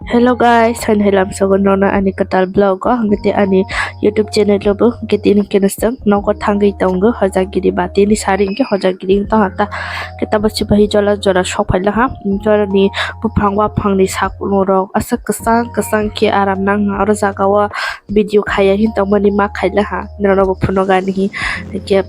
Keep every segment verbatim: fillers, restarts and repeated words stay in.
Hello guys, hain helam sogo nono ani kwtal vlog o, hwnkhe ani YouTube channel o bo hwnkhe tini khe nwswng nogo thangwi tongo, hojagiri ba tini sari hwnkhe hojagiri wng tongha ta. Khe tabuk sipahi jola jora sok phaila ha, jorani buphang waphang ni saklung rok aswk kwchang kwchang khe aram nang ha, oro jaga o video khaiya hin tongmani ma khaila ha, norok bo phunukani hi, hwnkhe.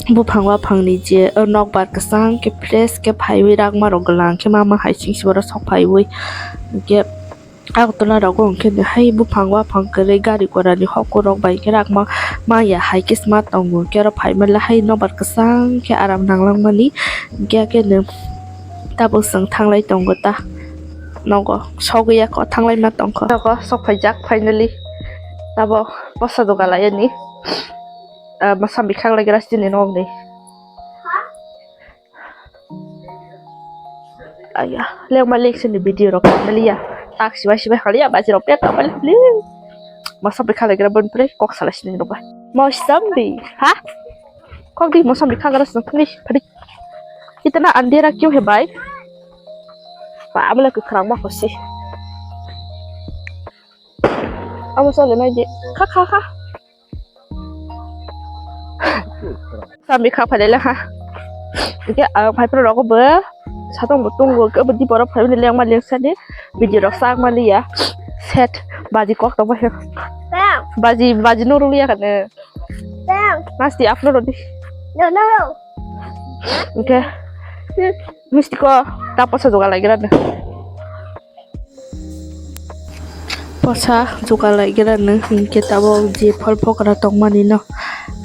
Buphang waphang ni je, o nokbar kwchang khe fresh khe phaiwi rakma rok gwlang khe mama hai sing siboro sok phaiwi hwnkhe Agartala rogo hwnkhe hai buphang waphang kwrwi gari gora ni hokho rok bai khe rakma maya hai khe sma tongo hwnkhe oro phaimale hai nokbar kwchang khe aram nang langmani hwnkhe khe nwng tabuk chwng thanglai tongo ta nogo sogwi ya kho thanglai ma tongkho nogo sok phaijak finally tabuk posa doga lai ani. Ah, masam bikha lai gra sini nokni. Aya, lengma lengsini video rok maliya. Tak sibai sibai khaliya, baji rok pek mali. Masam bikha lai gra bon pre kok sala sini rok ba. Mosambi, ha? Kok di mosambi kha gra sini phani phani. Itna andhera kyun hai bhai? Ba amla kwkhwrang ma khosi. Amo sole nai di. Kha kha kha. Sambi kha phailai kha. Hwnkhe ang phaiphru rogo bo satong bo tongo khe bo diporo phaibini lengma lengsani video rok sak maliya. Set baji kok tongma khe. Baji baji no ruliya kane. Masti upload rodi. Hwnkhe misti ko ta posa joga lai gra. Posa joga lai gra nw hwnkhe tabuk je phol phokra tongmani no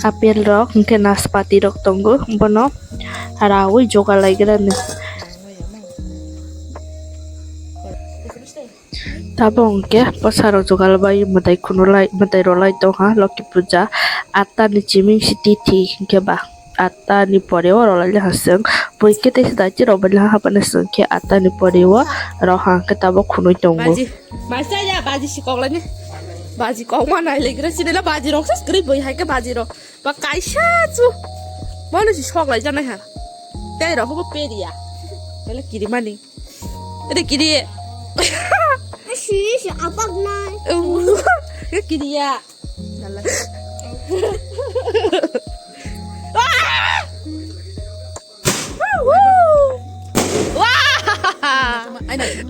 apple rok hwnkhe naspati rok tongo bono rawi joga lai gra nw. Tabuk hwnkhe posa rok joga bai mwtai khunu lai mwtai rw lai tongha Loki puja atta ni chiming si tithi hwnkhe ba. Atta ni pore o rwlaile ha chwng. Bui khe teisa dachi rwbaile ha hapano chwng khe atta ni pore o rw ha hwnkhe tabuk khunui tongo. Baji, baji ya, baji si kok laini. Baji kok ma nai legra sini la baji rok sa skri bui hai khe baji rok. Ba kaisa chu. Mano si sok lai janai ha. Tei rok bo peria. Bele kiri mani. Ede kiri. Si si apak nai. Ede kiri ya.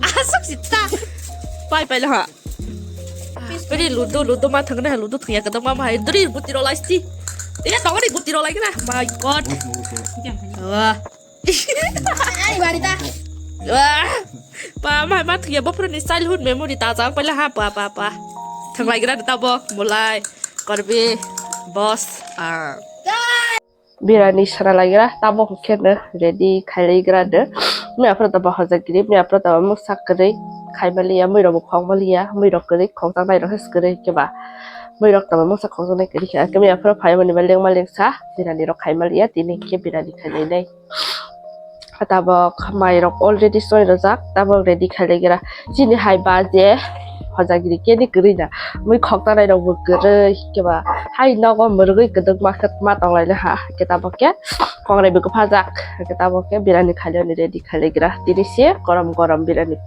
Asok sita. Pai pai lah. Ini ludo ludo ma thang na ludo thang ya kadang mama hai dri guti ro lai sti. Ini tong ini guti ro lai na. My God. Wah. Ai, bari ta. Wah. Pa, ma, ma, thia, bo, ni childhood memory ta, jang, pala, ha, pa, pa, pa. Thang lai gra, ta, bo, mulai, korbi, boss, ah. Birani sana lai gra, ta, bo, khe, ne, ready, khai lai gra, de. Ni, aphra, ta, bo, hojak giri, ni, aphra, ta, bo, muksa kwrwi, khai maliya, mui rok, bo, khong maliya, mui rok, kwrwi, khong ta, nai rok, kwrwi, khe, ba. Mui rok, ta, bo, muksa, khong ta, nai, kwrwi, khe, khe, ni, aphra, phai, mani, ba, lengma, lengsa, birani rok, khai maliya, tini, khe, birani, khai lai, nai. Tabok mairok already soi rojak, tabok ready khailaigra. Chini hai ba je hojagiri keni kwrwi na. Mui khoktanai rok bo kwrwi keba hai nogo mwrwgwi kwdwkma khe ma tonglaina ha. Khe tabok khe kongrai bo kwphajak. Khe tabok khe birani khailani ready khailaigra. Tini se gorom gorom birani,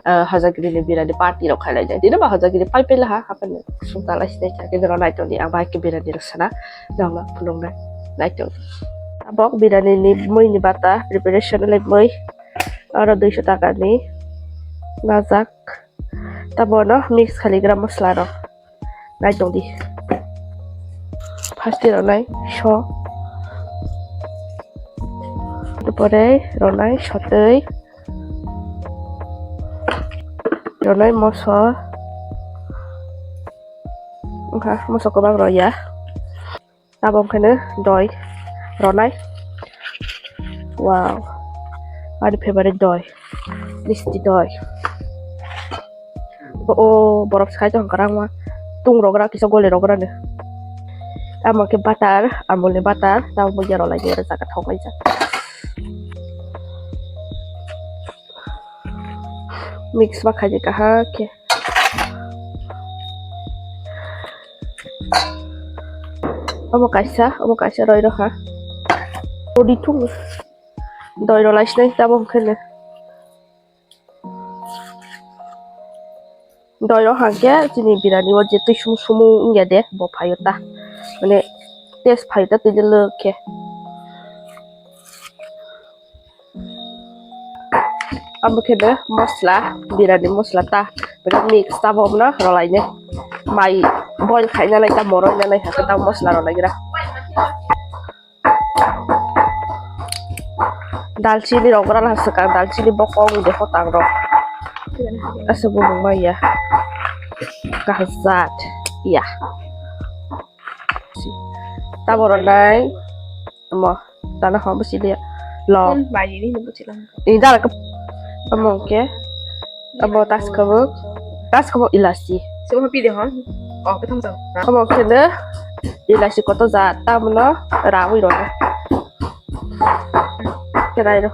ah, hojagiri ni birani party rok khailainai. Tini ba hojagiri pai pai laha haphani sungta lai sinai kha. Khe jora naitoni ang bahai khe birani rok sana. Nokno phunuknai naitong. Tabok birani ni mui ni bata preparation le mui aro duiso taka ni najak. Tabo no mix khaligra masla rok naitong di. First ronai so, pore ronai sotwi, ronai moso, wngkha moso kwbang roya. Abo wngkha no doi ronai. Wow. Ani favorite doi. Misti doi. O, o, borok sai tong kwrang ma. Tung rok ra kisa gole rok ra no. Amo khe butter, Amul ni butter, tamo bo yaro lai yaro jaga thok lai jak. Mix ma khaidi kaham khe. Omo kaisa, omo kaisa roi rokha. Rodi thung. Doi rw lai sinai tabok hwnkhe no. Doi rok hwnkhe chini birani o je twi sumu sumu wngya de, bo phaio ta. Mane test phaio ta twi lwk khe. Abo khe de mosla, birani mosla ta. Mane mix ta bo no rwlainai. Mai boil khaina nai ta, moroi na nai hakhe ta mosla rwlaigra. Dalchini rok bwrala swkang, dalchini bokong de hotang rok. Aswk bumung maya. Kaham jat. Ya. Tamo rwnai. Omo. Tana hwn bwsili. Long. Ini dara kep-, omo ke. Abo tas kabo, tas kabo ilachi. Sebo pi de hon. Oh, ketham jang. Abo khe de ilachi koto ja ta mono rawi ro. Kerai ro.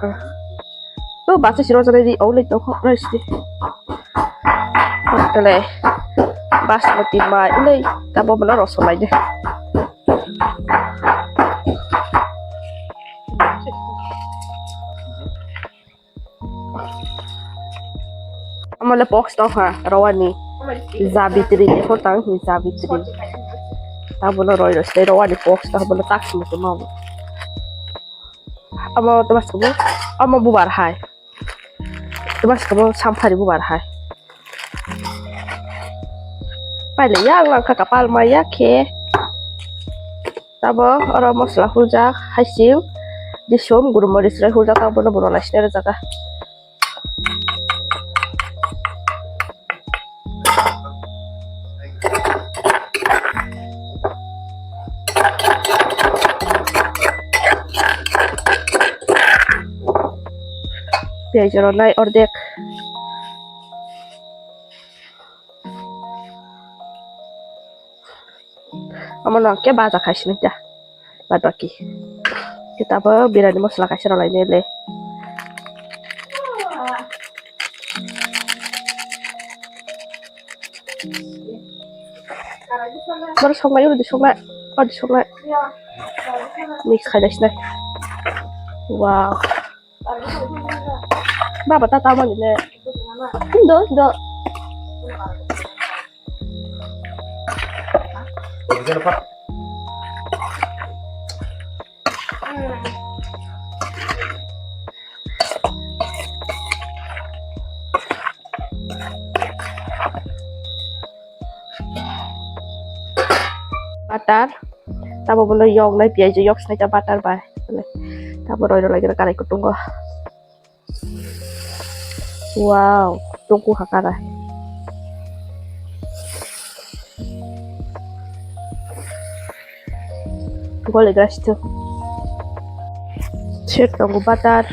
To basa siro jare di, oh, le to kho, ro sti. Kale. Basmati mai, le, ta bo mono ro solai de. Amo le box tong kha, rowani. Jabitri, hotang ni jabitri. Tabono roi roi se rowani box tong, bono tak sum sum amo. Amo temas kabo, amo bubar hai. Temas kabo samphari bubar hai. Paile ya, ang kha kapal maya khe. Tabo oro mosla huljak, haising, disum, gurumorichwrai huljak, abono bo rwlai sinai rwjak kha. Piyaj rwnai ordek. Omo no khe baja khai sini ta. Bad baki. Kita bo birani mosla kaisa rwlai nai le. Boro soknai, oro di soknai, oro di soknai. Mix khai lai sinai. Wow. Baba ta tamo ni le. Indo, indo. Butter. Tamo bono yoknai piyaj yok sinai ta butter bai. Tamo roi rwlai gana karai kutungo. Wow, tungku hakara. Gole gas tu. Sir tongo butter.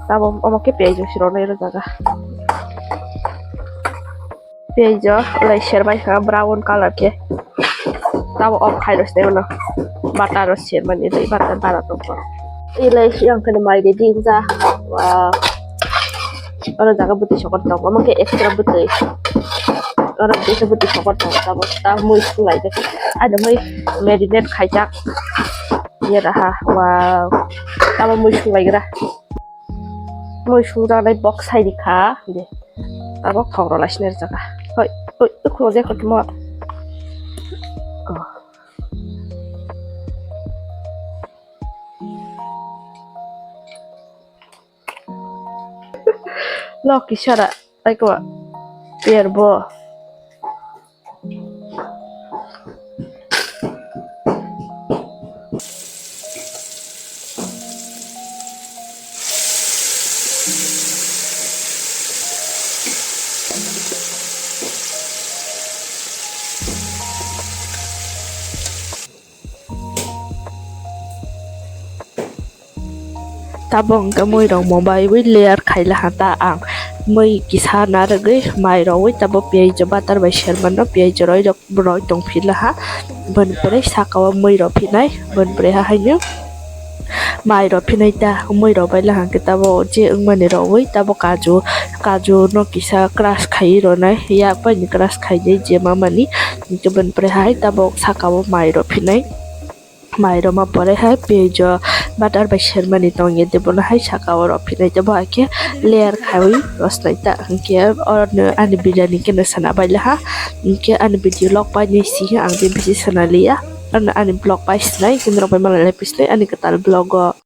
Tamo omo khe piyaj siro nai ro jaga. Piyaj o lai serbai kha brown colour khe. Tamo off khai rw sini ulo. Butter o sermani lai butter bara tongkha. Ilai yang khe mai ready wngkha. Wow. Oro jaga bwtwi sokot tongo. Omo khe extra bwtwi. Oro bwtwi bwtwi sokot tongo. Tamo ta mui sung lai de. Ano mui marinate khaijak. Ye raha. Wow. Tamo mui sung lai gra. Mui sungjaknai box sai rikha de. Tabok thok rw lai sinai rwjak kha. Hoi, hoi, ukhungo je kotorma. Oh. Lok kisara, tai ko, pier bo. Tabok hwnkhe mui rok mobaiwi layer khaila ha ta ang. Mui kisa narwgwi mai rogwi tabok piyaj butter bai sermano piyaj roi rok roi tong phila ha. Boni pore saka o mui rok phinai, boni pore ha haino mai rok phinai ta, mui rok bai la hwnkhe tabok je wngmani rogwi tabok kaju, kaju no kisa crush khaiwi ronai, yak bai ni crush khainai je mamani. Hwnkhe boni pore hai tabok saka o mai rok phinai. Mai roma pore hai piyaj o butter bai sermani tongya de, bono hai saka o rw phinai de, bo hai khe layer khaiwi rwsnai ta. Hinkhe oro ani biryani khe no sana bai laha. Hinkhe ani video log pai ni si ang de bisi sana liya. Ano ani vlog pai sinai, kinrok bai malai lai pisnai ani kwtal vlog o.